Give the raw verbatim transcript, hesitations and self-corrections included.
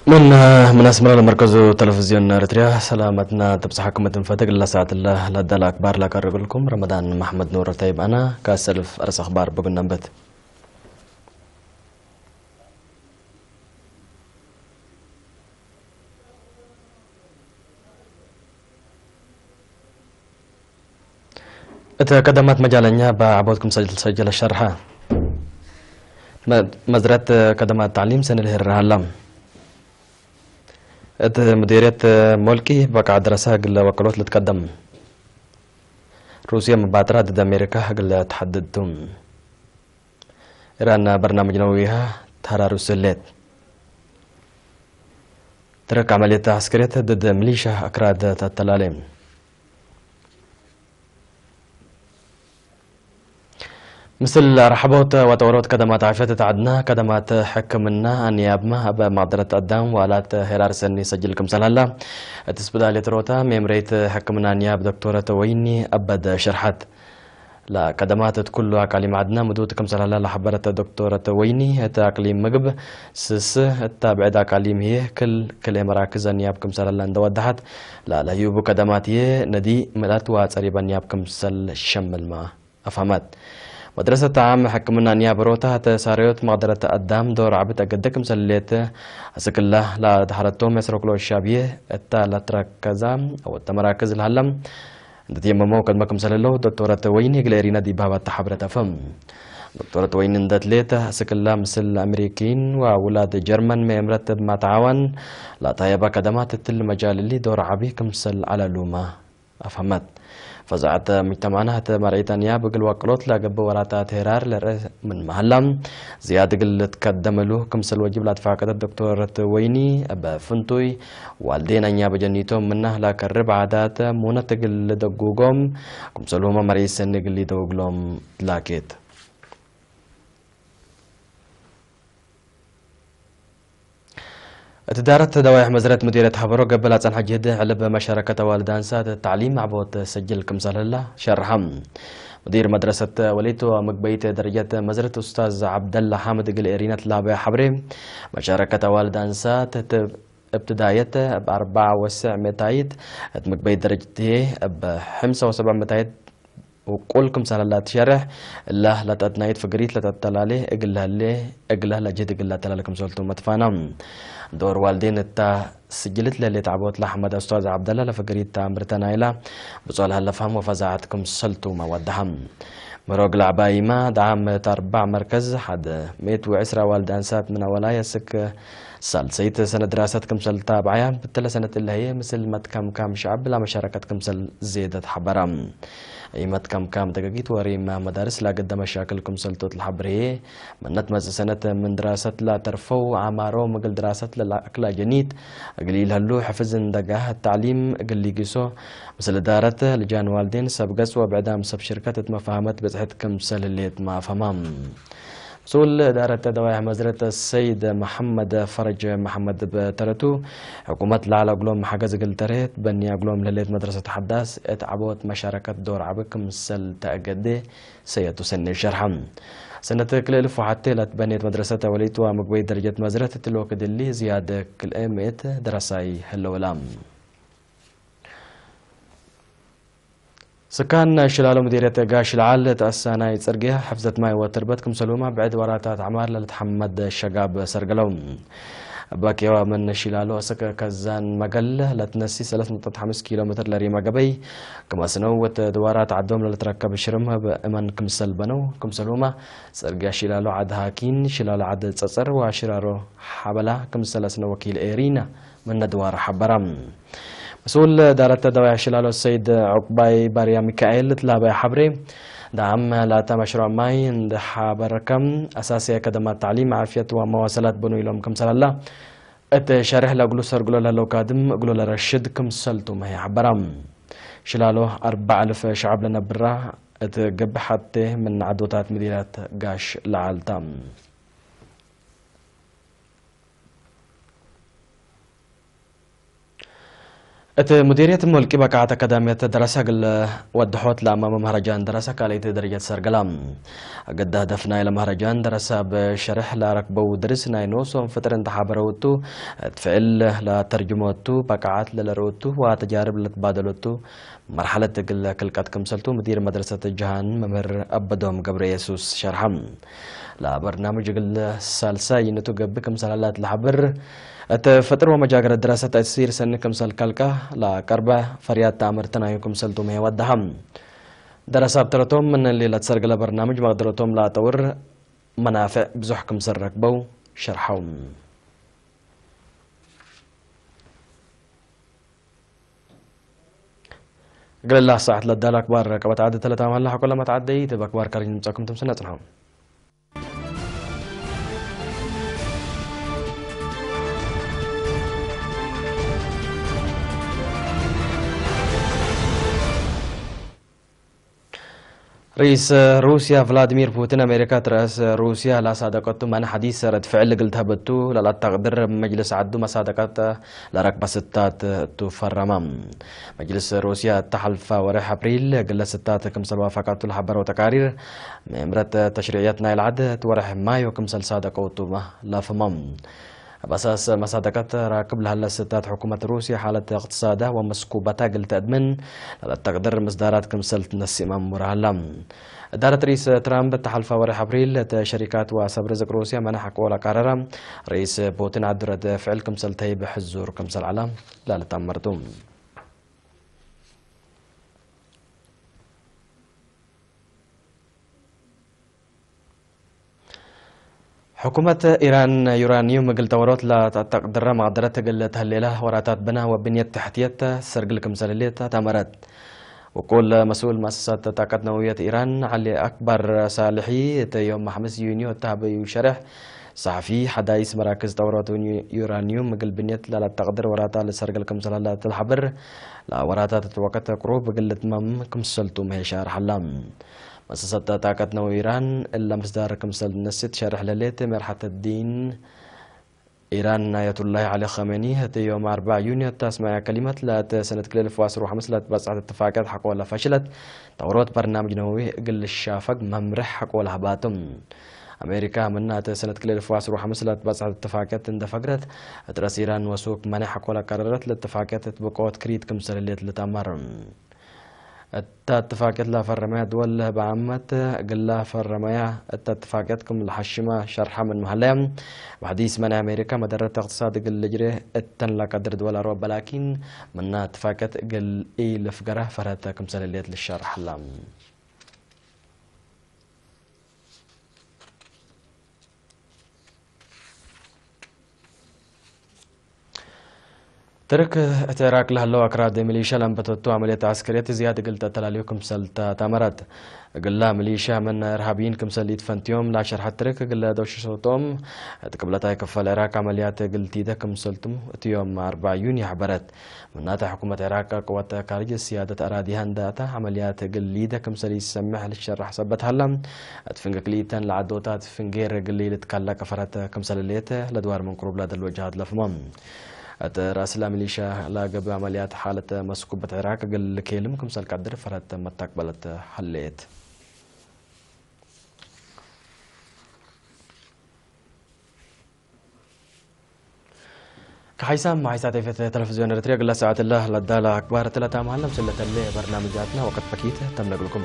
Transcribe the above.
ምን፣ ምን አስመረ ለመርከዙ ቴሌቪዝዮን ኤረትርያ ሰላመትና ትብጽሐኩም እት እንፈትግ ለሳዕትለ ለአዳለ አክባር ለአቀርብልኩም ረመዳን መሐመድ ኑር ተይብ አነ። ከሰልፍ አርስ አክባር ብግነንበት። እት ከደማት መጃለኛ በዐቦት ክምሰል ሰጀለ ሸርሐ። መ-፣ መዝረት ከደማት ተዕሊም ሰኒ ለሄርር ሀላ። እት ሙዲርየት ሞልቂ በቃዕ ደረሰ እግለ ወቀሎት ልትቀደም። ሩስየ መባጥራ ድድ አሜሪካ እግለ ተሐድድ ቱ። ኢራን በርናምጅ ነውዊሃ ተራሩ ስሌት። ትረክ ዐመልየት ዐስከርየት ድድ ሚሊሻ አክራድ ተተላሌ። ምስል አርሐቦት ወጠወሮት ከደማት ዓፍየት እት ዐድነ፣ ከደማት ሕክምና አንያብመ እብ መቅደረት አዳም ወአላት ሄራር ሰኒ ሰጅል ክምሰል ሀላ፣ እት ስፕዳል የትሮታ ሜምሬት ሕክምና አንያብ ዶክቶረት ወይኒ አበደ ሸርሐት። ለከደማት እት ኩሉ አቃሊም ዐድነ ምዱድ ክምሰል ሀላ ለሐበረት ዶክቶረት ወይኒ፣ እት አቅሊም ምግብ ስስ እተ ብዕድ አቃሊም ህዬ ክል ክልኤ መራክዝ አንያብ ክምሰል ሀላ እንደ ወደሐት፣ ለለህዩቡ ከደማት ህዬ ነዲ ምልአት ወጸሪብ አንያብ ክምሰል ሸምልመ አፍሀመት። መድረሰት ዓም ሕክምና አንያብ ሮታ፣ እተ ሳረዮት መቅደረት አዳም ዶር ዐቢ ተአገደ ክምሰል ህሌት፣ አስክላ ለአድሐረቶም የአስረክሎ ሻብዬ እተ ለትረከዛ አወተ መራክዝ ለሀለ፣ እንዴ ትየመመው ከድመ ክምሰል ህለው ዶክቶረት ወይኒ እግለ ኤሪና ዲብ ሀባተ ሐብረት አፍህም። ዶክቶረት ወይኒ እንዴ ትሌት፣ አስክላ ምስል አምሪኪን ወውላድ ጀርመን መኤምረት እብ መትዓዋን ለአታየበ ከደማት እትሊ መጃል እሊ ዶር ዐቢ ክምሰል ዐለሉመ አፍሀመት። ፈዛዐት ሙጅተማዕና እት መርዒት አንያብ እግል ወቅሎት ለገብእ ወራታት ሄራር ለርአ ምንመ ሀላ፣ ዝያድ እግል ልትከደም እሉ ክምሰል ወጅብ ለአትፋቀደት ዶክቶረት ወይኒ፣ እብ ፍንቱይ ዋልዴን አንያብ ጀኒቶም ምነ ለከርብ ዓዳት ሙነት እግል ልደጉጎም፣ ክምሰልሁመ መርዒት ሰኒ እግል ሊደውግሎም ትላኬት። እት ዳረት ደዋይሕ መዝረት ምዲርየት ሀበሮ ገብእ ለአጸንሐ ጅህድ ዕልብ መሻረከት አዋልድ አንሳት ተዕሊም ዐቦት ሰጅል ክምሰል ህላ ሸርሐ። ሙዲር መድረሰት ወሌት ወምግበይት ደረጀት መዝረት ኡስታዝ ዐብደላ ሓምድ እግል ኤሪነት ለሀበየ ሐብሬ፣ መሻረከት አዋልድ አንሳት እት እብትዳየት እብ አርበዕ ወሰዕ መታይት፣ እት ምግበይት ደረጀት ህዬ እብ ሕምሰ ወሰብዕ መታይት ውቁል ክምሰል ለትሸሬሕ፣ እለ ለተትናይት ፍግሪት ለተተላሌ እግል ለህሌ፣ እግለ ለጅህድ እግል ለተላሌ ክምሰልቱ መትፋና። ዶር ዋልዴን እታ ስጅልት ለህሌት ዐቦት ለአሕመድ ኡስታዝ ዐብደላ ለፍግሪት ተአምርተ ናይላ ብጾል ሀለ ፈህም ወፈዛዐት ክምሰልቱ መወደሐ። ምሮግ ለዐባይማ ደዓም እት አርበዕ መርከዝ ሐድ ምእት ወዕስራ ዋልድ አንሳት ምን አወላይ አስክ ሳልሰይት ሰነት ድራሰት ክምሰል ታብዐያ፣ ብትለ ሰነት እለ ህዬ ምስል መትከምካም ሸዐብ ለመሻረከት ክምሰል ዜደት ሐበራ። እይ መትከምካም ደገጊት ወሪም መዳርስ ለአገደ መሻክል ክምሰልቱ ለሐብር ህዬ፣ መነት መጽእ ሰነት ምን ድራሰት ለተርፈው አማሮም እግል ድራሰት ለለአክላ ጀኒት እግል ኢልሀሉ ሕፍዝ እንደጋህ ተዕሊም እግል ሊጊሶ፣ ምስል እዳረት ልጃን ዋልዴን ሰብ ገጽ ወብዕዳም ሰብ ሽርከት እት መፋህመት ብጽሕት ክምሰል ህሌት መአፈማ። መስኡል እዳረት ደዋይሕ መዝረት ሰይድ መሐመድ ፈረጅ መሐመድ እብ ተረቱ፣ ሕኩመት ለዐለ እግሎም ሐገዝ እግል ተርህ ትበኒ እግሎም ለህሌት መድረሰት ሐዳስ እት ዐቦት መሻረከት ዶር ዐቢ ክምሰል ተአገዴ ሰየቱ ሰኒ ሸርሐ። ሰነት ክልኤ እልፍ ወሐቴ ለትበኔት መድረሰት አወሊት ወምግበይት ደረጀት መዝረት እት ሎክድ እሊ ዝያድ ክልኤ ምእት ደረሳይ ህለው እላ። ስካን ሽላሎ ምዲርየት ጋሽ ለዓል እት አሳናይ ጽርግያ፣ ሕፍዘት ማይ ወትርበት ክምሰልሁመ ብዕድ ወራታት ዐማር ለልትሐመድ ሸጋብ ሰርገለው። እበ ኬዋ ምን ሽላሎ እስክ ከዛን መገል ለትነሲ ሰለስ ነጥብ ሐምስ ኪሎ ሜትር ለሪመ ገበይ፣ ክም አስነው እት ድዋራት ዐዶም ለልትረከብ ሽርም እብ እመን ክምሰል በነው፣ ክምሰልሁመ ጽርግያ ሽላሎ ዐድ ሃኪን፣ ሽላሎ ዐድ ጸጸር ወሽራሮ ሐበላ ክምሰል አስነው ወኪል ኤሪና። ምን ድዋር ሐበረ። መስኡል እዳረት ደዋይሕ ሽላሎ ሰይድ ዑቅባይ ባርያ ሚካኤል እት ለሀበየ ሐብሬ፣ ደዓም ላተ መሽሮዕ ማይ እንዴ ሐበርከ፣ አሳስየ ከደማት ተዕሊም፣ ዓፍየት ወመዋሰላት ብኑይ ሎም ክምሰል ሀላ፣ እት ሸሬሕ ለእግሉ ሰርግሎ ለህለው ካድም እግሉ ለረሽድ ክምሰልቱ መ ሐበረ። ሽላሎ አርበዕ አልፍ ሸዐብ ለነብራ እት ገብእ ሐቴ ምን ዐዶታት ምዲርየት ጋሽ ለዓል ተ። እት ሙዲርየት ሙልቂ በቃዐት አካዳምየት ደረሰ እግል ወድሖት ለአማመ መህረጃን ደረሰ ካልአይት ደረጀት ሰርገላ። እግድ ህደፍ ናይለ መህረጃን ደረሰ እብ ሸርሕ ለረክበው ድርስ ናይ ኖሶም ፍጥር እንተ ሐበረው እቱ፣ እት ፍዕል ለተርጅሞ እቱ፣ በቃዐት ለለርኡ እቱ ወተጃርብ ለትባደሎ እቱ መርሐለት እግል ክልቀት ክምሰልቱ ሙዲር መድረሰት ጀሃን መምህር አበዶም ገብረ የሱስ ሸርሐ። ለበርናምጅ እግል ሳልሳይነቱ ገብእ ክምሰል ሀላ እት ለሐብር፣ እት ፍጥር ወመጃገረት ድረሰት ተእሲር ሰኒ ክምሰል ከልቀ ለቀርበ ፈርያት ተአምር ተናዩ ክምሰልቱ ምህየ ወደሐ። ደረሰ እብ ተረቶም ምን እሊ ለትሰርግለ በርናምጅ መቅደረቶም ለአጠውር መናፍዕ ብዙሕ ክምሰል ረክበው ሸርሐው። እግለ ሳዐት ለዳለ አክባር ቀበት ዐድ ተለታም ሀለ። ሐቆ ለመትዐደይት እብ አክባር ካርጅ ንምጸኩም ትምስል ነጽንሐው። ርኢስ ሩስያ ቭላድሚር ፑቲን፣ አሜሪካ ትረአስ ሩስያ ላሳደቀቱ መን ሐዲስ ረድ ፍዕል እግል ተህበቱ ለለአተቅድር መጅልስ ዐዱ መሳደቀት ለረክበ ስታት እቱ ፈረመ። መጅልስ ሩስያ እተ ሐልፈ ወሬሕ አፕሪል እግለ ስታት ክምሰል ዋፈቀቱ ለሐበረው ተቃሪር፣ ምእምረት ተሽሪዕየት ናይለ ዐድ እት ወሬሕ ማዮ ክምሰል ሳደቀው ቱ ለፍመ። እብ አሳስ መሳደቀት ራክብ ለሀለ ስታት ሕኩመት ሩስያ ሓለት እቅትሳዳ ወመስኩበታ እግል ተአድምን ለለአተቅድር ምስዳራት ክምሰል ትነስእ መምቡር ሀላ። እዳረት ርኢስ ትራምፕ እተ ሐልፈ ወሬሕ አፕሪል እት ሸሪካት ወሰብ ርዝቅ ሩስያ መነሕ አቅቦል አቃረረ። ርኢስ ፑቲን ዐዱ ረድ ፍዕል ክምሰል ተህይብ ሕዙር ክምሰል ዐለ ለልትአመር ቱ። ሕኩመት ኢራን ዩራንዩም እግል ተወሮት ለተአተቅድረ መቅደረት እግል ተህሌለ ወራታት ብና ወብንየት ተሕትየት ሰርግል ክምሰል ህሌት አትአመረት። ውቁል መስኡል መአሰሳት ጣቀት ነወውየት ኢራን ዐሊ አክበር ሳልሒ እተ ዮም ሐምስ ዩንዮ እተ ሀበዩ ሸሬሕ ሰሐፊ፣ ሐዳይስ መራክዝ ተወሮት ዩራንዩም እግል ብንየት ለለአተቅድር ወራታ ለሰርግል ክምሰል ሀላ እት ለሐብር፣ ለወራታት እት ወቅት ቅሩብ እግል ልትመም ክምሰልቱ ምህየ ሻርሕ ሀላ። መሰሰት ጣቀት ነወው ኢራን እለ ምስዳር ክምሰል ነስት ሸርሕ ለሌት ሜርሐት ዲን ኢራን አያቱላሂ ዐሊ ኸሜኒ፣ ህቲ ዮም አርበዕ ዩንዮ እት አስመዐ ከሊመት፣ ለእት ሰነት ክልኤ እልፍ ወዐስር ወሐምስ ለትበጽሐት እትፋቅየት ሐቆለ ፈሽለት፣ ተውሮት በርናምጅ ነወዊ እግል ልሻፈግ መምርሕ ሐቆለ ሀባቶም። አሜሪካ፣ ምነ እት ሰነት ክልኤ እልፍ ወዐስር ወሐምስ ለትበጽሐት እትፋቅየት እንደ ፈግረት፣ እት ረአስ ኢራን ወሱክ መኔሕ ሐቆለ ቀረረት፣ ለእትፋቅየት እት ብቆት ክሪት ክምሰል ህሌት ልትአመር። እተ እትፋቅየት ለፈረመያ ድወል ለህበ ዓመት እግለ ፈረመያ እተ እትፋቅየት ክም ለሐሽመ ሸርሐ ምኑ ሀለ። ወሐዲስ መነ አሜሪካ መደረት እቅትሳድ እግል ልጅሬ እተን ለቀድር ድወል አርወበ ላኪን፣ ምነ እትፋቅየት እግል ኢልፍገረ ፈርሀተ ክምሰል ህሌት ልሸርሕ ሀላ። ትርክ እት ዕራቅ ለህለው አክራድ ሚሊሻ ለአንበተቱ ዐመልየት ዐስከርየት ዝያድ እግል ተአተላልዩ ክምሰል ተአመረት። እግላ ሚሊሻ ምን እርሃብይን ክምሰል ኢትፈንትዮም ለሸርሐት ትርክ፣ እግለ ዶሸሶቶም እት ቅብለታይ ክፈል ዕራቅ ዐመልያት እግል ቲደ ክምሰልቱ እት ዮም አርበዕ ዩኒ ሐበረት። ምናተ ሕኩመት ዕራቅ ቅወት ካርጅ ስያደት አራዲሃ እንደ አተ ዐመልያት እግል ሊደ ክምሰል ኢሰምሕ ልሸረሕ ሰበት ሀላ። እት ፍንጌ ክልኢተን ለዐዶታት ፍንጌር እግል ኢልትካለቅ ፈረት ክምሰል ህሌት ለድዋር ምን ቅሩብ ለደል ወጀሃት ለፍመ። እት ረአስለ ሚሊሻ ለገብእ ዐመልያት ሓለት መስኩበት ዕራቅ እግል ልኬልም ክምሰል ቀድር ፈረት መተቅበለት ሀሌት። ከሐይሳም መሐይሳት ኤፌት ቴሌቪዝዮን ኤረትርየ እግለ ሰዓት እለ ለዳለ አክባር እትለ ታምሃለ ምስል ለተሌ በርናምጃትነ ወቅት በኪት ተምለግልኩም።